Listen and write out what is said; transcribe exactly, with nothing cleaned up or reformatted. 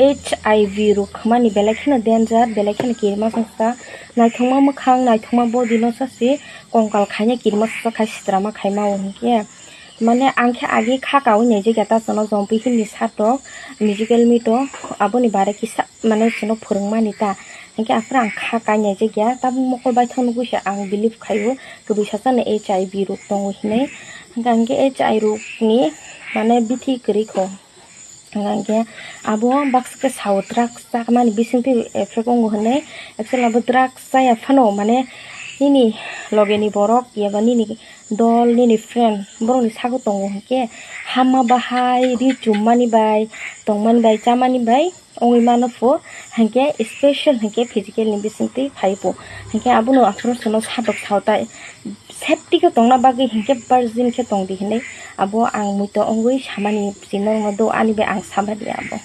H I V rok khmani belai kheno danger, belai kheno kirima songsa. Naithokma mwkhang, naithokma body no sasi kongkal khaina kirima songsa khai sitrama khaima o hinkhe. Mane ang khe agi kha kaui naijak ya ta chwngno jompi himni satok, musical meet o, aboni bare kisa mane chwngno phwrwngmani ta. Hinkhe aphuru ang kha kai naijak ya, tabuk mokol baithang nugui se ang believe khaio, kwbui sasano H I V rok tongo hinwi. Hinkhe ang khe H I rok ni mane bithi kwrwi kho. Hingkha hingkhe abo baksa khe sao drugs chakmani bisingtwi effect wngo hinwi. Actually abo drugs chaya phano mane nini logeni borok eba nini dol, nini friend borokni sago tongo hinkhe hamma bahai ri chummani bai, tongmani bai, chamani bai wngwi mano pho, hinkhe special hinkhe physical ni bisingtwi phai pho. Hinkhe abono aphuru chwngno satok sao tai. Safety khe tongna bagwi hinkhe virgin khe tongdi hinwi abo ang muitu wngwi samani, chini norokno do ani bai ang samani abo.